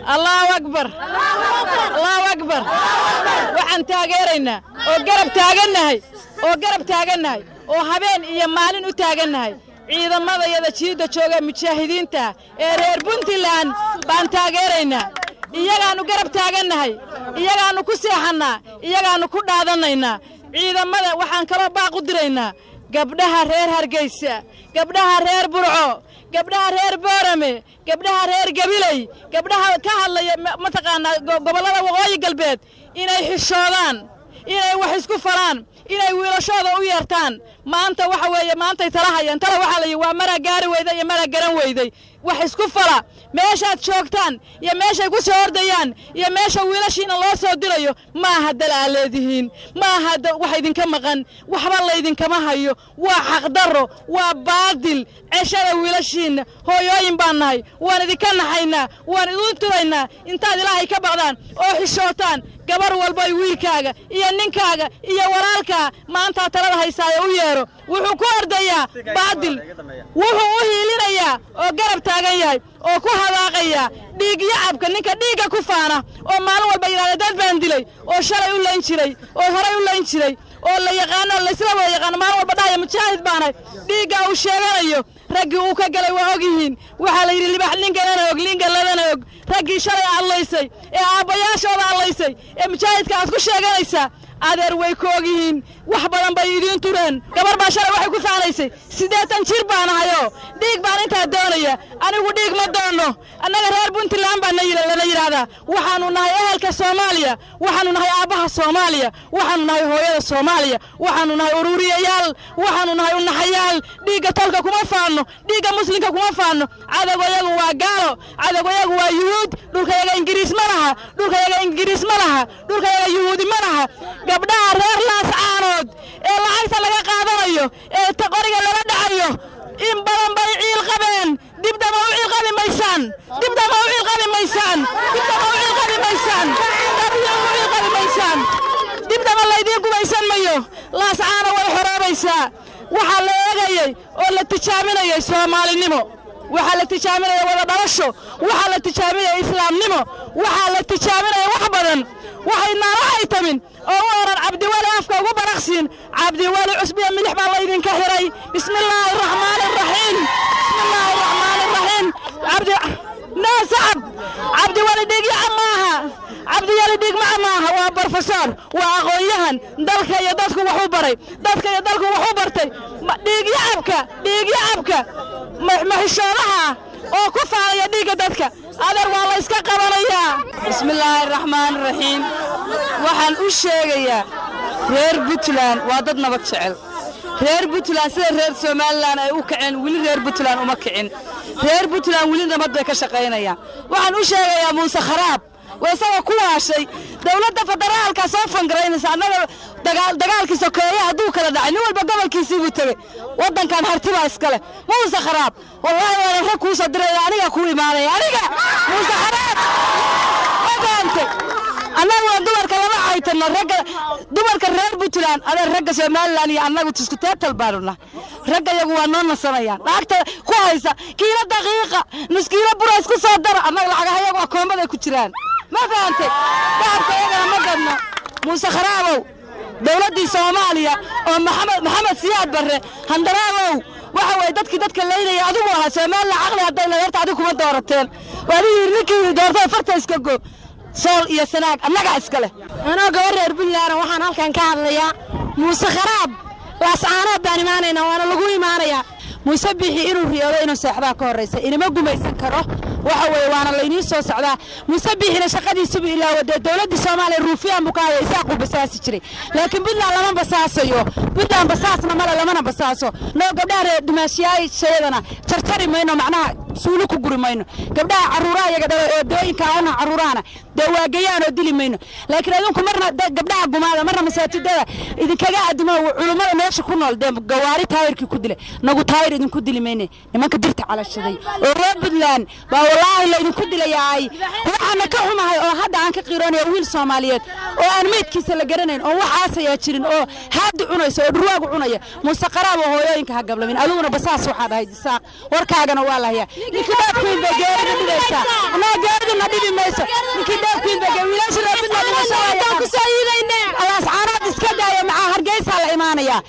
Allahu akbar, Allahu akbar. Waxaan taageeraynaa oo garab taagannahay oo garab taagannahay oo habeen iyo maalin u taagannahay ciidamadayada jiidda jooga, mujaahidiinta ee reer Puntland baan taageeraynaa. Iyagaannu garab taagannahay, iyagaannu ku seexannaa, iyagaannu ku dhaadanaynaa ciidamada. Waxaan kaloo baaq u diraynaa gabdhaha reer Hargeysa, gabdhaha reer Burco, gabdhaha reer Boorame, gabdhaha reer Gabiley, gabdhaha ka hadlaya mataqaanaa gobollada Waqooyi Galbeed, inay xishoodaan, inay wax isku falaan, inay wiilashooda u yeertaan. Maanta waxa weeye maantay tala hayaan. Tala waxaa la yidhi waa maraa gaari weyday iyo maraa garan weyday. Wax isku fala meeshaad joogtaan iyo meeshay ku soo ordayaan iyo meesha wiilashiina loo soo dirayo. Maaha dal aa leedihiin, maaha wax idinka maqan, waxba laydinkama hayo. Waa xaqdarro, waa baadil. Ceshada wiilashiinna. Hooyooyin baan nahay, waan idinka naxaynaa, waan idin turaynaa. Intaad Ilaahay ka baqdaan oo xishootaan, gabar walbay wiilkaaga iyo ninkaaga iyo walaalkaa maantaa talada haysaayo u yeero. Wuxuu ku ordayaa baadil, wuxuu u hiilinayaa oo garab taagan yahay oo ku hadaaqayaa dhiig yacabka, ninka dhiigga ku faana oo maalin walba yidhahda dad baan dilay, oo shalay u layn jiray oo horay u layn jiray oo la yaqaano, laysla wada yaqaano, maalin walba dhahaya mujaahid baanahay. Dhiigga uu sheeganayo raggii uu ka galay waa og yihiin. Waxaa la yidhi libax lingalana og lingaladana og. Raggii shalay adlaysay ee aabbayaashooda adlaysay ee mujaahidka aad ku sheeganaysaa, adeer, way ku og yihiin, wax badan bay idiin tureen. Gabar baa shalay waxay ku faanaysay 80 jir baan ahayoo dhiig baan intaa doonaya. Anigu dhiig ma doono. Annaga reer Puntland baa lana yidhaahdaa. Waxaannu nahay ehelka Soomaaliya, waxaannu nahay aabbaha Soomaaliya, waxaannu nahay hooyada Soomaaliya, waxaannu nahay ururiyayaal, waxaannu nahay unaxayaal. Dhiigga tolka kuma faanno, dhiigga muslimka kuma faanno. Cadowgayagu waa gaalo, cadowgayagu waa Yuhuud. Dhulkayaga Ingiriis ma laha, dhulkayaga Ingiriis ma laha, dhulkayaga Yuhuudi ma laha. Gabdhaha reer Laascaanood ee lacagta laga qaadanayo ee qoriga lala dhacayo in badan bay ciil qabeen. Dibdama u ciilqabi maysaan, dibdama u ciilqabi maysaan, dibdama u ciilqabi maysaan, dibdama u ciilqabi maysaan, dibdama laydiin gumaysan mayo. Laascaano way xoroobaysaa. Waxaa la eegayey oo la tijaabinayay Soomaalinimo, waxaa la tijaabinaya wada dhalasho, waxaa la tijaabinaya islaamnimo, waxaa la tijaabinaya wax badan. Waxay naala haytamin oo u oran Cabdiweli afka ugu baraqsiin. Cabdiweli, cusbiya milix baa laydinka xiray. Bismillaahi araxmaani araxiim, bismillaahi araxmaani araxiim. Cabdi naa sacab, Cabdiweli dhiigyaca maaha, Cabdiweli dhiigmaca maaha. Waa brofesor, waa aqoon-yahan, dalka iyo dadku wax u baray, dadka iyo dalku wax u bartay. Dhiigyacabka, dhiigyacabka maxishoodaha oo ku faanaya dhiigga dadka, adeer, waa la yska qabanayaa. Bismillaahi araxmaan araxiim. Waxaan u sheegayaa reer Puntland waa dad nabad jecel. Reer Puntland sida reer Somalilan ay u kaceen weli reer Puntland uma kicin. Reer Puntland weli nabad bay ka shaqaynayaan. Waxaan u sheegayaa Muuse Kharaab waa isagoo ku waashay dowladda federaalka soo fangaraynaysa. Annaga dagaalkii sokeeye hadduu kala dhacay, nin walba gobolkiisii buu tegey. Waddankan hartibaa iskale. Muuse Kharaab, wallaahi waana rag kuu soo diraya, aniga kuu imaanaya, aniga Muuse Kharaab, ma fahamtay? Annagu waa dumarka lama caytano, ragga dumarka reer Puntland. Adeer, ragga Somalilan iyo annagu isku teetal baanu nahay. Ragga iyagu waa noo nasanayaan, lacagta ku haysa kiilo daqiiqa, nus kiilo bura isku soo dara. Annaga lacagaha iyagu akoommaday ku jiraan, ma fahantay? Dahabka iyagana ma gadno. Muuse Kharaabow, dowladdii Soomaaliya oo Maxamed Siyaad Barre handaraabow, waxa weeye dadkii dadka laynaya adigu ahaa. Somalilan caqli hadday leedahay horta adigu kuma doorateen. Waa adigu yidhi ninkii doortay farta iska go. Sool iyo Sanaag annagaa iska leh. Anoo gabar reer Puntland waxaan halkan ka hadlayaa Muuse Kharaab, Laascaanood baan imaanaynaa, waana lagu imaanayaa. Muuse Bixi inuu riyoodo inuu seexdaa ka horraysa, inama gumaysan karo. Waxa weeye waana layniin soo socdaa. Muuse Bixina shaqadiisubu ilaawo dee dowladdii Soomaaliya ruufiyaan buu ka haya, Isaaquu basaasi jiray, laakiin Puntland lama basaasayo. Puntland basaasna male, lamana basaaso. Noo gabdhaha reer dumaashiyaashayadana jarjari mayno, macnaha suulu ku guri mayno. Gabdhaha carruuraha iyaga dhalo eedooyinka una carruurahana dee waagayaanoo dili mayno, laakiin adinku marna gabdhaha gumaada, marna masaajidada idinkaga adimo culummada meesha ku nool dee gawaari taayirkii ku dilay. Nagu taayir idinku dili mayne. Nimanka dirta calashaday oo reer Puntland baa wallaahi laydinku dilayaay. Waxaana ka xumahay oo hadda aan ka qiiroonaya wiil Soomaaliyeed oo aan meydkiisa la garanayn oo wax aasayaa jirin oo haadi cunaysa oo dhurwaagu cunaya. Muuse Qaraab oo hooyooyinka ha gablamin. Adiguna basaas waxaa dhahay Isaaq, warkaagana waa la hayaa. Ninkii dhoofkiin bay geerida dhibaysaa. Annaga geeridu na dhibi mayso. Ninkii dhoofkiin bay wiilasha reer Puntland dhimasho waa Ku soo iidaynaa. Laascaanood iska daayo, maxaa Hargeysaa la imaanayaa?